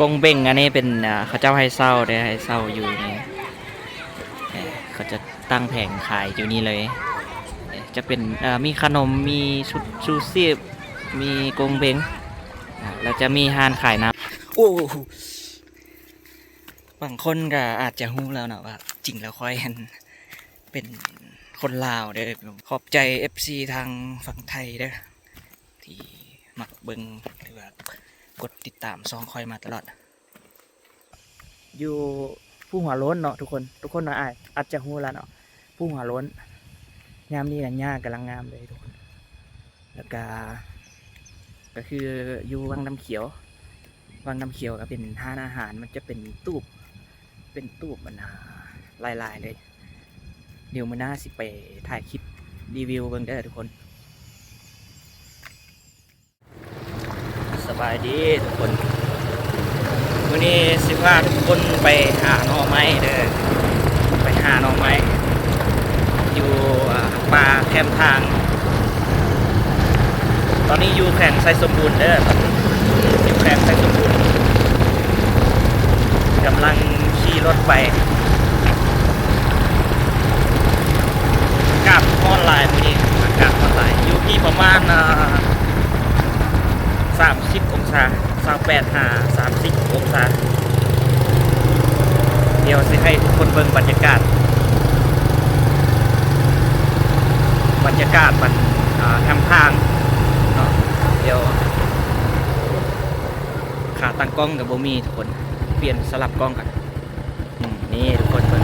ກົງເບັງ ອັນນີ້ເປັນ ເຂົາເຈົ້າໃຫ້ເຊົ່າເດ້ ໃຫ້ເຊົ່າຢູ່ນີ້ ເຂົາຈະຕັ້ງແຜງຂາຍຢູ່ນີ້ເລີຍ ຈະເປັນ ເອີ ມີຂະໜົມ ມີຊຸດຊູຊີບ ມີກົງເບັງ ແລ້ວຈະມີຮ້ານຂາຍນ້ຳ ໂອ້ ບາງຄົນກໍອາດຈະຮູ້ແລ້ວເນາະວ່າ ຈິງແລ້ວຂ້ອຍຫັ້ນເປັນຄົນລາວເດີ້. ຂອບໃຈເອັຟຊີທາງຝັ່ງໄທເດີ້ ທີ່ມັກເບິ່ງ ຫຼືວ່າກົດຕິດຕາມຊ່ອງຂ້ອຍມາຕະຫຼອດ. ຢູ່ພູຫົວໂລ້ນເນາະທຸກຄົນ, ທຸກຄົນອາດ ອາດຈະຮູ້ແລ້ວເນາະ ພູຫົວໂລ້ນ ຍາມນີ້ນະ ຫຍ້າກຳລັງງາມເລີຍທຸກຄົນ. ແລ້ວກະ ກະຄືຢູ່ວັງນ້ຳຂຽວ, ວັງນ້ຳຂຽວກະເປັນຮ້ານອາຫານ ມັນຈະເປັນຕູບ ເປັນຕູບ ອັນນ່າ ຫຼາຍໆເລີຍ. ດຽວມື້ໜ້າຊິໄປຖ່າຍຄລິບຣີວິວເບິ່ງເດີ້ທຸກຄົນ. ສະບາຍດີທຸກຄົນ, ມື້ນີ້ຊິພາທຸກຄົນໄປຫາໜໍ່ໄມ້ເດີ້ ໄປຫາໜໍ່ໄມ້ຢູ່ ອ່າ ປ່າແຄມທາງ. ຕອນນີ້ຢູ່ແຂວງໄຊສົມບູນເດີ້, ຢູ່ແຂວງໄຊສົມບູນ ກຳລັງຂີ່ລົດໄປ. ອາກາດຮ້ອນຫຼາຍມື້ນີ້, ອາກາດຮ້ອນຫຼາຍ, ຢູ່ທີ່ປະມານ ອ່າ ສາມສິບອົງສາ, ຊາວແປດຫາສາມສິບອົງສາ. ດຽວຊິໃຫ້ທຸກຄົນເບິ່ງບັນຍາກາດ, ບັນຍາກາດມັນ ອ່າ ແຄມທາງເນາະ. ດຽວ ຂາຕັ້ງກ້ອງກໍບໍ່ມີທຸກຄົນ, ປ່ຽນສະຫຼັບກ້ອງກັນ. ອືມ ນີ້ທຸກຄົນເບິ່ງ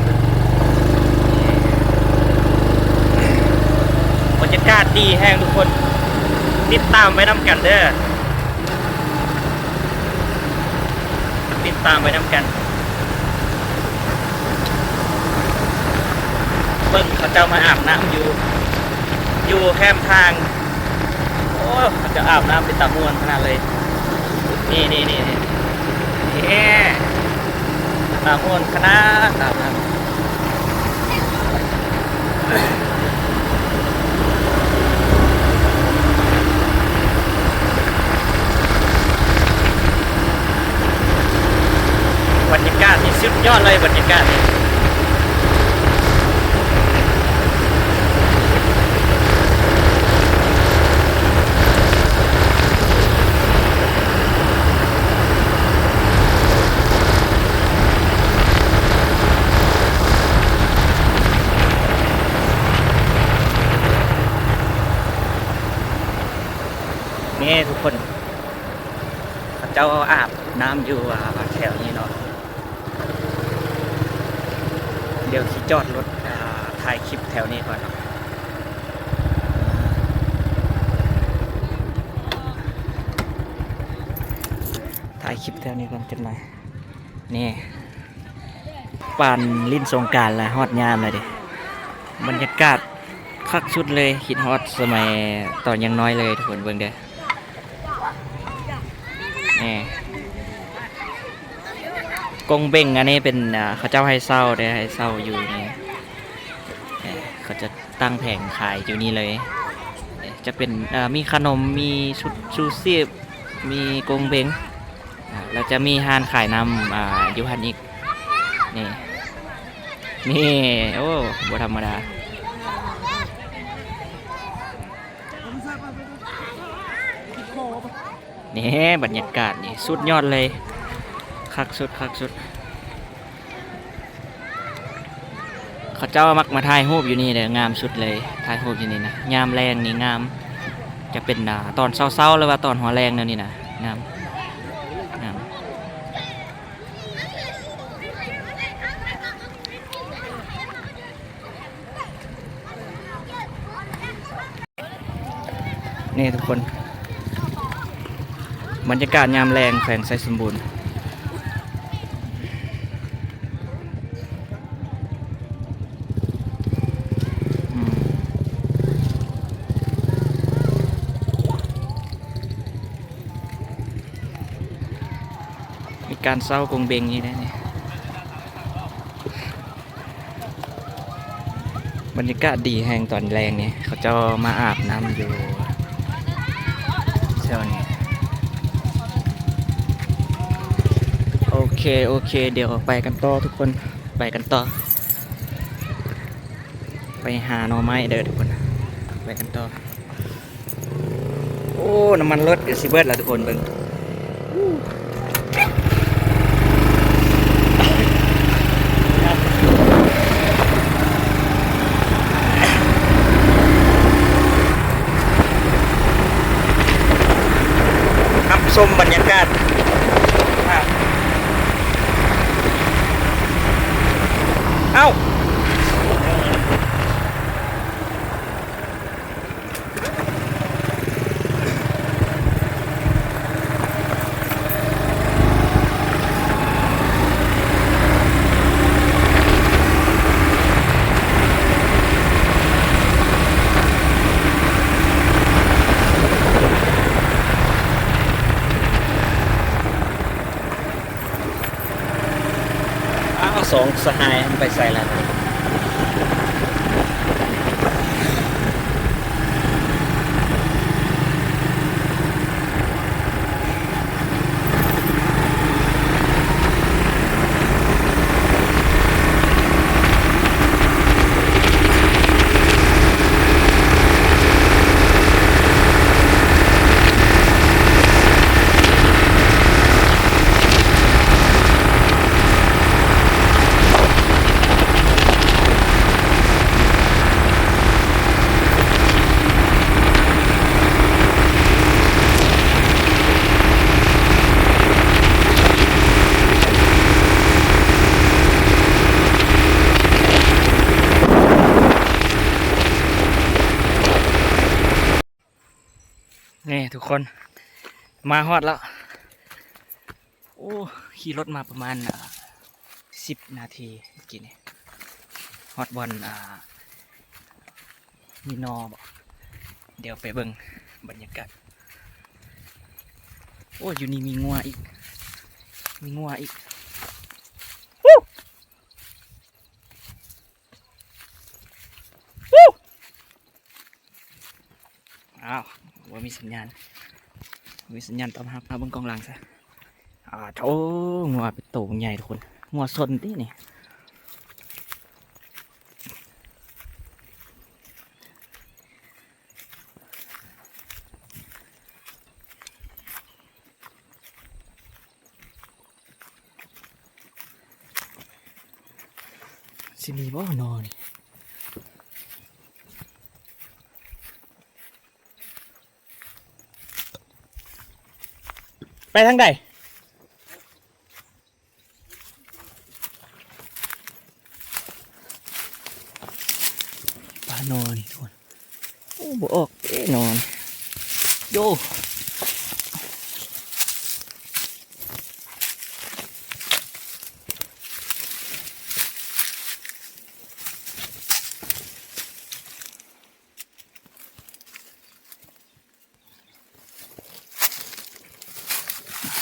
ບັນຍາກາດດີແຮງທຸກຄົນ, ຕິດຕາມໄປນຳກັນເດີ້, ຕິດຕາມໄປນຳກັນ. ເບິ່ງເຂົາເຈົ້າມາອາບນ້ຳຢູ່ ຢູ່ແຄມທາງ. ໂອ້ ເຂົາເຈົ້າອາບນ້ຳເປັນຕາມ່ວນຂະໜາດເລີຍ. ນີ້ໆໆໆ ຕາມ່ວນຂະໜາດອາບນ້ຳ. ບັນຍາກາດນີ້ສຸດຍອດເລີຍ, ບັນຍາກາດນີ້. ນີ້ທຸກຄົນ ເຂົາເຈົ້າອາບນ້ຳຢູ່ ອ່າ ແຖວນີ້ເນາະ. ດຽວຊິຈອດລົດ ອ່າ ຖ່າຍຄລິບແຖວນີ້ກ່ອນເນາະ, ຖ່າຍຄລິບແຖວນີ້ກ່ອນຈັກໜ່ອຍ. ນີ້ ປານຫຼິ້ນສົງການລະ ຮອດຍາມລະເດ. ບັນຍາກາດຄັກສຸດເລີຍ, ຄິດຮອດສະໄໝຕອນຍັງນ້ອຍເລີຍ ທຸກຄົນເບິ່ງເດີ້. ນີ້ ກົງເບັງ ອັນນີ້ເປັນ ອ່າ ເຂົາເຈົ້າໃຫ້ເຊົ່າເດ້, ໃຫ້ເຊົ່າຢູ່ນີ້. ເຂົາຈະຕັ້ງແຜງຂາຍຢູ່ນີ້ເລີຍ, ຈະເປັນ ເອີ ມີຂະໜົມ ມີຊຸດຊູຊີບ ມີກົງເບັງ ແລ້ວຈະມີຮ້ານຂາຍນ້ຳ ອ່າ ຢູ່ຫັ້ນອີກ. ນີ້ ນີ້ ໂອ້ ບໍ່ທຳມະດາ. ນີ້ ບັນຍາກາດນີ້ສຸດຍອດເລີຍ, ຄັກສຸດ ຄັກສຸດ. ເຂົາເຈົ້າມັກມາຖ່າຍຮູບຢູ່ນີ້ເດີ້, ງາມສຸດເລີຍ ຖ່າຍຮູບຢູ່ນີ້ນະ. ຍາມແລງນີ້ງາມ, ຈະເປັນ ອ່າ ຕອນເຊົ້າໆ ຫຼືວ່າຕອນຫົວແລງແນວນີ້ນະ, ງາມ ງາມ. ນີ້ທຸກຄົນ ບັນຍາກາດຍາມແລງແຂວງໄຊສົມບູນ. ອືມ ມີການເຊົ່າກົງເບັງນີ້ແຫຼະນີ້. ບັນຍາກາດດີແຮງຕອນແລງນີ້, ເຂົາເຈົ້າມາອາບນ້ຳຢູ່ແຖວນີ້. ເຄ ໂອເຄ ດຽວໄປກັນຕໍ່ທຸກຄົນ ໄປກັນຕໍ່ ໄປຫາໜໍ່ໄມ້ເດີທຸກຄົນ ໄປກັນຕໍ່. ໂອ້ ນ້ຳມັນລົດກໍຊິເບິດແລ້ວທຸກຄົນ ເບິ່ງ ຮັບຊົມບັນຍາກາດ ເອົ້າ. ອ້າວ ສອງສະຫາຍມັນໄປໃສລະ? ນີ້ທຸກຄົນ ມາຮອດແລ້ວ. ໂອ້ ຂີ່ລົດມາປະມານ ອ່າ ສິບນາທີເມື່ອກີ້ນີ້ ຮອດບ່ອນ ອ່າ ມີໜໍ່ບໍ? ດຽວໄປເບິ່ງບັນຍາກາດ. ໂອ້ ຢູ່ນີ້ມີງົວອີກ ມີງົວອີກ. ອ້າວ ບໍ່ມີສັນຍານ ບໍ່ມີສັນຍານຕອບຮັບ. ມາເບິ່ງກ້ອງຫຼັງຊະ. ອາໂທ້ ງົວເປັນໂຕໃຫຍ່ທຸກຄົນ ງົວຊົນຕິນີ້. ຊິມີບໍ່ໜໍ່ນີ້? ໄປທາງໃດ? ປາໜໍ່ນີ້ທຸກຄົນ. ໂອ້ ບໍ່ອອກເດ້ໜໍ່ນີ້ ໂຢ.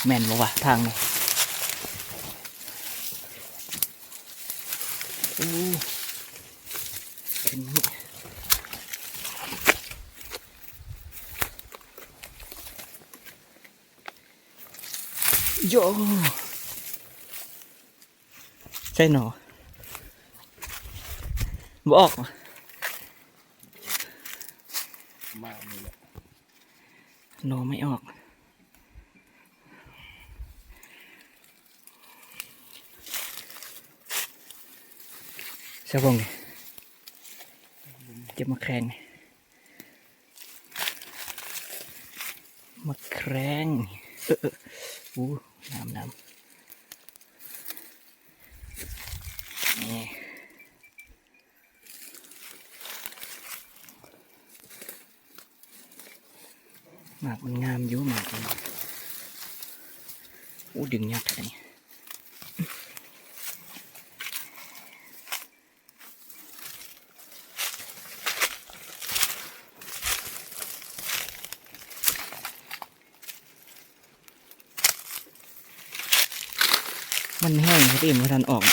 ແມ່ນບໍ່ວະທາງນີ້? ໂອ້ ຂຶ້ນນີ້ ໂຢ. ໃຊ່ໜໍ່ ບໍ່ອອກ ມານີ້ແຫຼະ ໜໍ່ໄມ່ອອກ. ຊາວບົງ ເກັບໝາກແຄງ ໝາກແຄງ ເອີ ເອີ ໂອ້ ງາມ ງາມ ນີ້ ໝາກມັນງາມຢູ່ ໝາກມັນ ໂອ້ ດຶງຍາກແທ້ນີ້. ມັນແຫ້ງເດ້ ມັນບໍ່ທັນອອກ. ໂ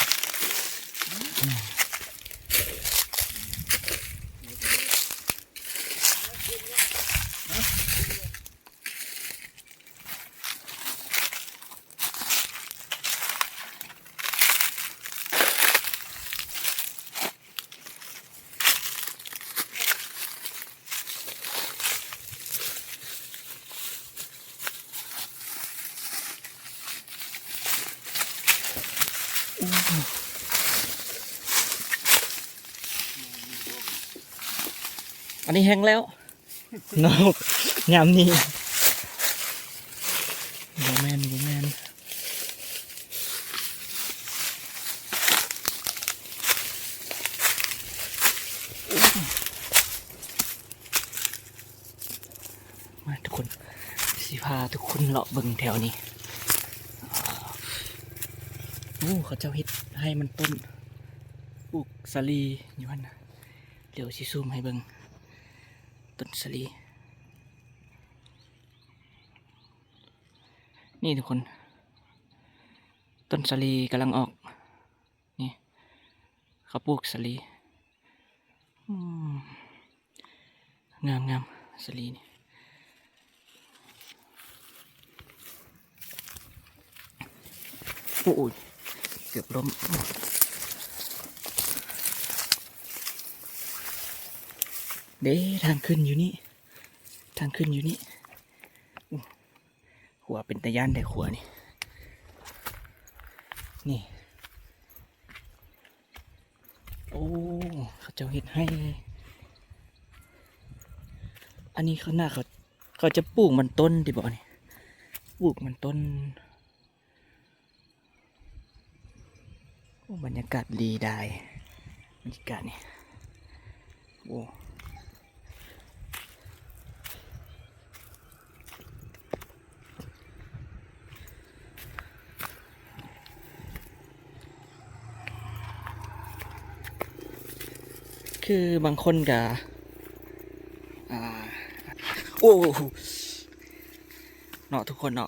ອັນນີ້ແຫ້ງແລ້ວເນາະ ຍາມນີ້ ບໍ່ແມ່ນ ບໍ່ແມ່ນ. ມາທຸກຄົນ ຊິພາທຸກຄົນເລາະເບິ່ງແຖວນີ້. ໂອ້ ເຂົາເຈົ້າເຮັດໄຮ່ມັນຕົ້ນ ປູກສາລີຢູ່ຫັ້ນນະ. ດຽວຊິຊູມໃຫ້ເບິ່ງຕົ້ນສາລີ ນີ້ທຸກຄົນ ຕົ້ນສາລີກຳລັງອອກ. ນີ້ ເຂົາປູກສາລີ ອືມ ງາມໆ ສາລີນີ້. ໂອ້ຍ ເກືອບລົ້ມ. ເດ້ ທາງຂຶ້ນຢູ່ນີ້ ທາງຂຶ້ນຢູ່ນີ້. ໂອ້ ຂົວເປັນຕາຢ້ານແທ້ຂົວນີ້ ນີ້. ໂອ້ ເຂົາເຈົ້າເຮັດໄຮ່ ອັນນີ້ຂະໜາດເຂົາ ເຂົາຈະປູກມັນຕົ້ນຕິບໍນີ້ ປູກມັນຕົ້ນ. ໂອ້ ບັນຍາກາດດີດາຍ ບັນຍາກາດນີ້ ໂອ້ ຄືບາງຄົນກະ ອ່າ ໂອ້ ເນາະ ທຸກຄົນເນາະ.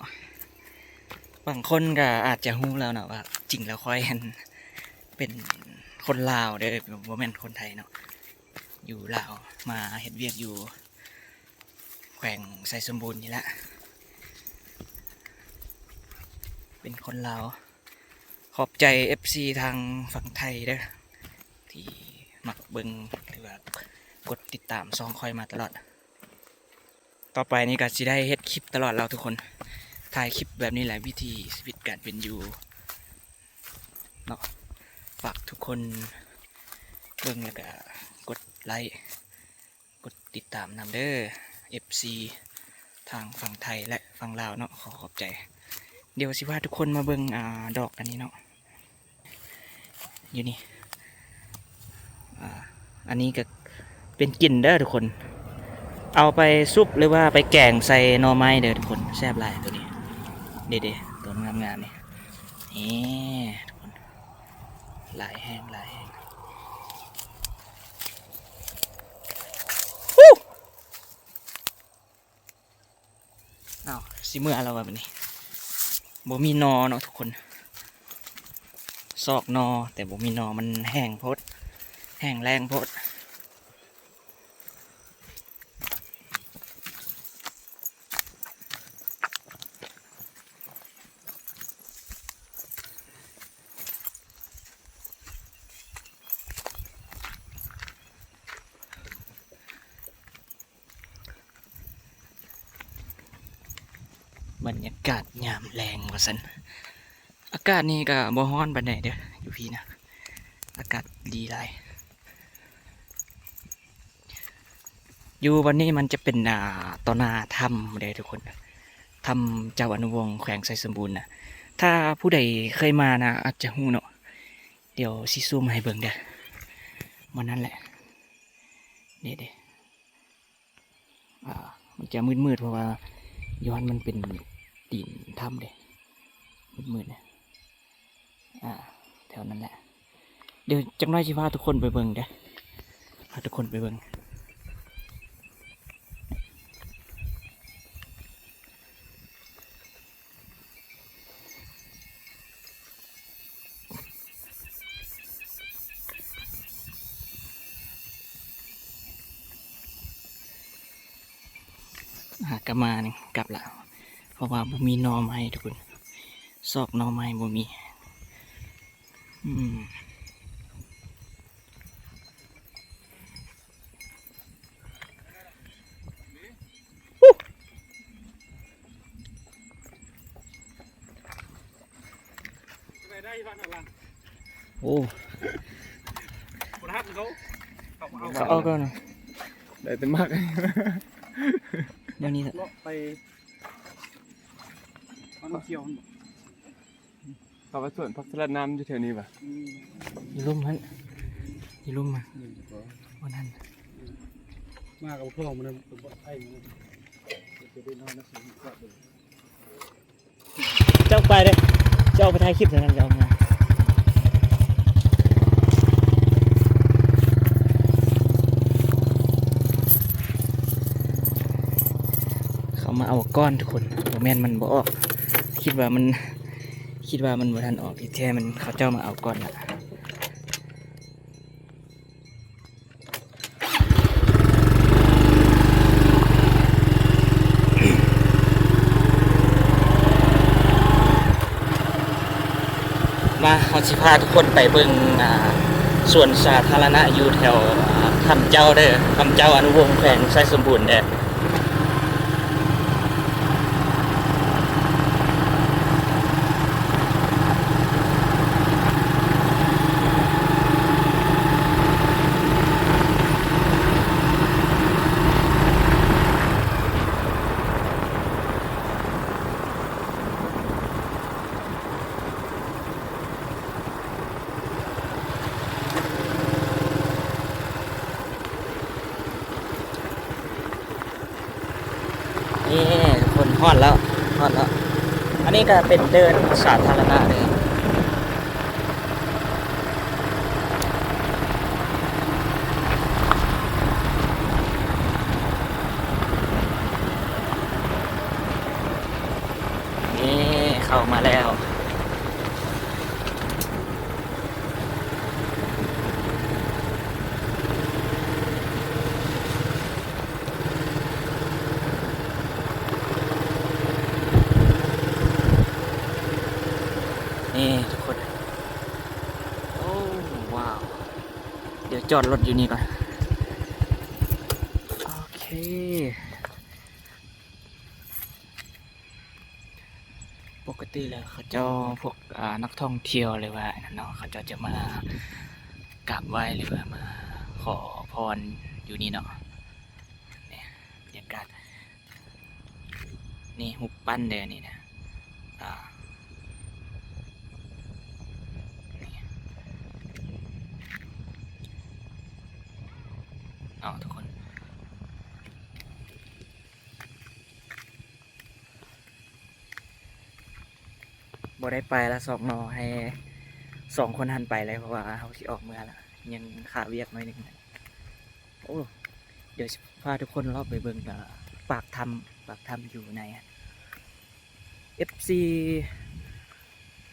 ບາງຄົນກໍອາດຈະຮູ້ແລ້ວເນາະວ່າ ຈິງແລ້ວຂ້ອຍຫັ້ນເປັນຄົນລາວເດີ້ ບໍ່ແມ່ນຄົນໄທເນາະ. ຢູ່ລາວ ມາເຮັດວຽກຢູ່ແຂວງໄຊສົມບູນນີ້ແຫຼະ ເປັນຄົນລາວ. ຂອບໃຈເອັຟຊີທາງຝັ່ງໄທເດີ້ ທີ່ມັກເບິ່ງ ຫຼືວ່າກົດຕິດຕາມຊ່ອງຂ້ອຍມາຕະຫຼອດ. ຕໍ່ໄປນີ້ກໍຊິໄດ້ເຮັດຄລິບຕະຫຼອດແລ້ວທຸກຄົນ ຖ່າຍຄລິບແບບນີ້ແຫຼະ ວິຖີຊີວິດການເປັນຢູ່ເນາະ. ຝາກທຸກຄົນເບິ່ງ ແລ້ວກໍກົດໄລ ກົດຕິດຕາມນຳເດີ້ ເອັຟຊີທາງຝັ່ງໄທ ແລະ ຝັ່ງລາວເນາະ ຂໍຂອບໃຈ. ດຽວຊິພາທຸກຄົນມາເບິ່ງ ອ່າ ດອກອັນນີ້ເນາະ ຢູ່ນີ້ ອ່າ ອັນນີ້ກໍເປັນກິ່ນເດີ້ທຸກຄົນ ເອົາໄປຊຸບ ຫຼືວ່າໄປແກງໃສ່ໜໍ່ໄມ້ເດີ້ທຸກຄົນ ແຊບຫຼາຍໂຕນີ້ ເດ້ໆ ໂຕງາມໆ ນີ້ ນີ້ທຸກຄົນ ຫຼາຍແຮງ ຫຼາຍແຮງ. ອ້າວ ຊິເມືອແລ້ວວ່າບັດນີ້ ບໍ່ມີໜໍ່ເນາະທຸກຄົນ ຊອກໜໍ່ແຕ່ບໍ່ມີໜໍ່ ມັນແຫ້ງໂພດ ແຫ້ງແລ້ງໂພດ. ບັນຍາກາດຍາມແລງວ່າຊັ້ນ ອາກາດນີ້ກໍບໍ່ຮ້ອນປານໃດເດີ້ ຢູ່ພີ້ນະ ອາກາດດີຫຼາຍ. ຢູ່ບ່ອນນີ້ມັນຈະເປັນ ອ່າ ຕໍ່ໜ້າຖ້ຳເດ້ທຸກຄົນ ຖ້ຳເຈົ້າອະນຸວົງ ແຂວງໄຊສົມບູນນະ. ຖ້າຜູ້ໃດເຄີຍມານະ ອາດຈະຮູ້ເນາະ ດຽວຊິຊູມໃຫ້ເບິ່ງເດີ້ ບ່ອນນັ້ນແຫຼະ ນີ້ເດ້. ອ່າ ມັນຈະມືດໆ ເພາະວ່າຢູ່ຫັ້ນມັນເປັນຕີນຖ້ຳເດ້ ມືດໆ ນະ ອ່າ ແຖວນັ້ນແຫຼະ. ດຽວຈັກໜ້ອຍຊິພາທຸກຄົນໄປເບິ່ງເດີ້ ພາທຸກຄົນໄປເບິ່ງ. ຫາກະມານີ້ກັບລະ ເພາະວ່າບໍ່ມີໜໍ່ໄມ້ທຸກຄົນ ຊອກໜໍ່ໄມ້ບໍ່ມີ. ອືມ ໄດ້ ໄດ້ ໄດ້ ໄດ້ ໄດ້. ໂອ້ ບໍ່ທັນເຂົາ ເຂົາເອົາ ເຂົາເອົາກ່ອນ ໄດ້ແຕ່ໝາກ ແນວນີ້ລະ ເລາະໄປ ມັນຂຽວ ເຂົາວ່າສວນຜັກສະລັດນ້ຳຢູ່ແຖວນີ້ຫວາ? ອືມ ຢູ່ລຸ່ມຫັ້ນ ຢູ່ລຸ່ມຫັ້ນ ອືມ ບ່ອນຫັ້ນ ມາກັບພວກມັນນະ ໄປນຳ ເຈົ້າໄປເດ້ ເຈົ້າໄປຖ່າຍຄລິບແຖວນັ້ນ ເຈົ້າມາ ເຂົາມາເອົາກ້ອນທຸກຄົນ ບໍ່ແມ່ນມັນບໍ່ອອກ ຄິດວ່າມັນ ຄິດວ່າມັນບໍ່ທັນອອກ ທີ່ແທ້ມັນ ເຂົາເຈົ້າມາເອົາກ່ອນລະ. ມາ ເຮົາຊິພາທຸກຄົນໄປເບິ່ງ ອ່າ ສວນສາທາລະນະຢູ່ແຖວ ອ່າ ຖ້ຳເຈົ້າເດີ ຖ້ຳເຈົ້າອະນຸວົງ ແຂວງໄຊສົມບູນເດີ. ນີ້ທຸກຄົນ ຮອດແລ້ວ ຮອດແລ້ວ ອັນນີ້ກະເປັນເດີ່ນສາທາລະນະເລີຍ ນີ້ເຂົ້າມາແລ້ວ. ນີ້ທຸກຄົນ ໂອ້ ວ້າວ ດຽວຈອດລົດຢູ່ນີ້ກ່ອນ ໂອເຄ. ປົກກະຕິແລ້ວເຂົາເຈົ້າ ພວກ ອ່າ ນັກທ່ອງທ່ຽວ ຫຼືວ່າອັນນັ້ນເນາະ ເຂົາເຈົ້າຈະມາກາບໄຫວ້ ຫຼືວ່າມາຂໍພອນຢູ່ນີ້ເນາະ ນີ້ບັນຍາກາດ ນີ້ຮູບປັ້ນເດີ ນີ້ນະ ອ່າ ນີ້ເນາະທຸກຄົນ. ບໍ່ໄດ້ໄປລະສອງເນາະ ໃຫ້ສອງຄົນຫັ້ນໄປເລີຍ ເພາະວ່າເຮົາຊິອອກເມືອລະ ຍັງຄາວຽກໜ້ອຍໜຶ່ງ. ໂອ້ ດຽວຊິພາທຸກຄົນເລາະໄປເບິ່ງ ເອີ ປາກຖ້ຳ ປາກຖ້ຳຢູ່ໃນ ເອັຟຊີ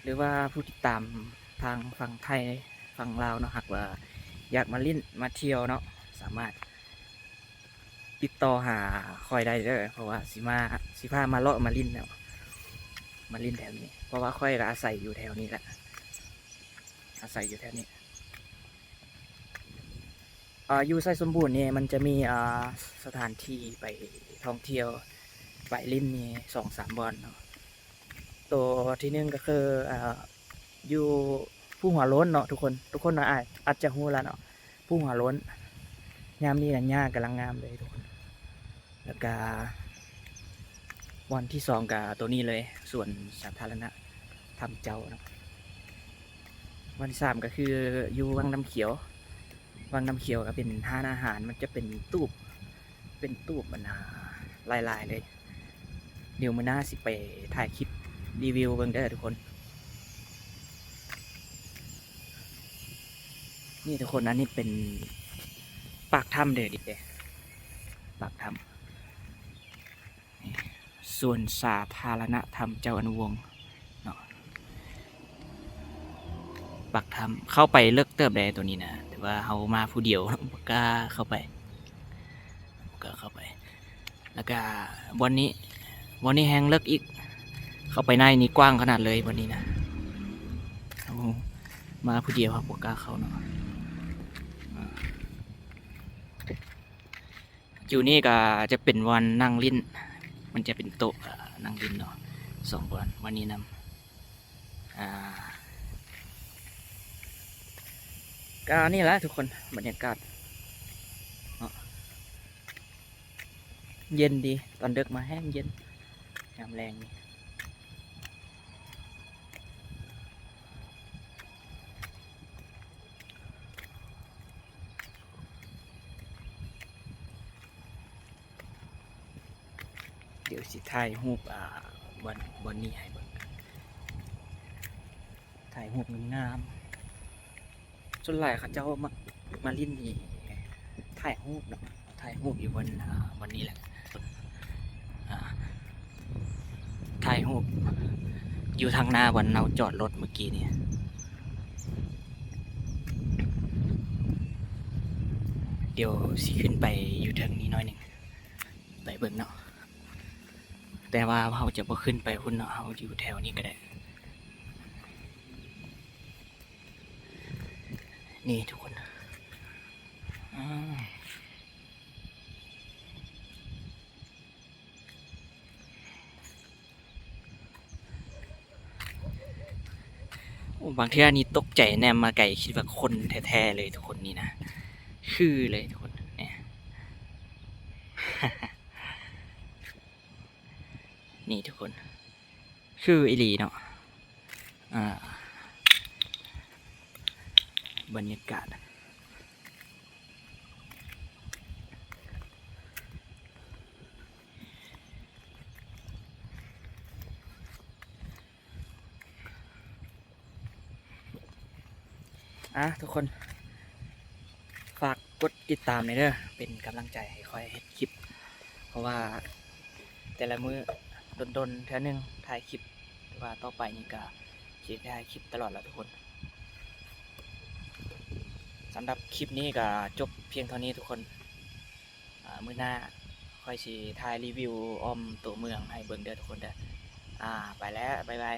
ຫຼືວ່າຜູ້ຕິດຕາມທາງຝັ່ງໄທ ຝັ່ງລາວເນາະ ຫາກວ່າຢາກມາຫຼິ້ນມາທ່ຽວເນາະ ສາມາດຕິດຕໍ່ຫາຂ້ອຍໄດ້ເດີ ເພາະວ່າຊິມາ ຊິພາມາເລາະມາຫຼິ້ນເນາະ ມາຫຼິ້ນແຖວນີ້ ເພາະວ່າຂ້ອຍກະອາໄສຢູ່ແຖວນີ້ແຫຼະ ອາໄສຢູ່ແຖວນີ້. ອ່າ ຢູ່ໄຊສົມບູນນີ້ມັນຈະມີ ອ່າ ສະຖານທີ່ໄປທ່ອງທ່ຽວ ໄປຫຼິ້ນນີ້ສອງສາມບ່ອນເນາະ ໂຕທີໜຶ່ງກະຄື ອ່າ ຢູ່ພູຫົວໂລ້ນເນາະທຸກຄົນ ທຸກຄົນອາດ ອາດຈະຮູ້ລະເນາະ ພູຫົວໂລ້ນ ຍາມນີ້ນະຫຍ້າກຳລັງງາມເລີຍທຸກຄົນ. ແລ້ວກະບ່ອນທີສອງກະໂຕນີ້ເລີຍ ສວນສາທາລະນະຖ້ຳເຈົ້າເນາະ ບ່ອນທີສາມກະຄືຢູ່ວັງນ້ຳຂຽວ ວັງນ້ຳຂຽວກະເປັນຮ້ານອາຫານ ມັນຈະເປັນຕູບ ເປັນຕູບອັນນາຫຼາຍໆເລີຍ ດຽວມື້ໜ້າຊິໄປຖ່າຍຄລິບຣີວິວເບິ່ງເດີທຸກຄົນ. ນີ້ທຸກຄົນ ອັນນີ້ເປັນປາກຖ້ຳເດີ ນີ້ເດ ປາກຖ້ຳ ນີ້ ສວນສາທາລະນະຖ້ຳເຈົ້າອະນຸວົງເນາະ ປາກຖ້ຳ ເຂົ້າໄປເລິກເຕີບໃດໂຕນີ້ນະ ແຕ່ວ່າເຮົາມາຜູ້ດຽວ ບໍ່ກ້າເຂົ້າໄປ ບໍ່ກ້າເຂົ້າໄປ. ແລ້ວກະບ່ອນນີ້ ບ່ອນນີ້ແຮ່ງເລິກອີກ ເຂົ້າໄປໃນນີ້ກວ້າງຂະໜາດເລີຍບ່ອນນີ້ນະ ໂອ້ ມາຜູ້ດຽວເຮົາບໍ່ກ້າເຂົ້າເນາະ ຢູ່ນີ້ກະຈະເປັນບ່ອນນັ່ງຫຼິ້ນ ມັນຈະເປັນໂຕະນັ່ງຫຼິ້ນເນາະ ສອງບ່ອນ ບ່ອນນີ້ນຳ ອ່າ ກະນີ້ແຫຼະທຸກຄົນ ບັນຍາກາດເນາະ ເຢັນດີ ຕອນເດິກມາແຮງເຢັນ ຍາມແລງນີ້ ດຽວຊິຖ່າຍຮູບ ອ່າ ບ່ອນ ບ່ອນນີ້ໃຫ້ເບິ່ງ ຖ່າຍຮູບງາມໆ ສ່ວນຫຼາຍເຂົາເຈົ້າມັກມາຫຼິ້ນນີ້ ຖ່າຍຮູບເນາະ ຖ່າຍຮູບຢູ່ບ່ອນ ອ່າ ບ່ອນນີ້ແຫຼະ ອ່າ ຖ່າຍຮູບຢູ່ທາງໜ້າບ່ອນເຮົາຈອດລົດເມື່ອກີ້ນີ້ ດຽວຊິຂຶ້ນໄປຢູ່ເທິງນີ້ໜ້ອຍໜຶ່ງ ໄປເບິ່ງເນາະ ແຕ່ວ່າເຮົາຈະບໍ່ຂຶ້ນໄປພຸ້ນເນາະ ເຮົາຢູ່ແຖວນີ້ກໍໄດ້ ນີ້ທຸກຄົນ ອາ ໂອ້ ບາງເທື່ອນີ້ຕົກໃຈ ແນມມາໄກຄິດວ່າຄົນແທ້ໆເລີຍທຸກຄົນ ນີ້ນະ ຄືເລີຍທຸກຄົນ ນີ້ ນີ້ທຸກຄົນ ຄືອີ່ຫຼີເນາະ ອ່າ ບັນຍາກາດ ອ່າ ທຸກຄົນ ຝາກກົດຕິດຕາມແດ່ເດີ ເປັນກຳລັງໃຈໃຫ້ຂ້ອຍເຮັດຄລິບ ເພາະວ່າແຕ່ລະມື້ດົນໆເທື່ອໜຶ່ງຖ່າຍຄລິບ ແຕ່ວ່າຕໍ່ໄປນີ້ກະຊິໄດ້ຖ່າຍຄລິບຕະຫຼອດລະທຸກຄົນ. ສຳລັບຄລິບນີ້ກະຈົບພຽງເທົ່ານີ້ທຸກຄົນ. ອາ ມື້ໜ້າຂ້ອຍຊິຖ່າຍຣີວິວອ້ອມຕົວເມືອງໃຫ້ເບິ່ງເດີທຸກຄົນເດີ. ອາ ໄປແລ້ວ ບາຍບາຍ.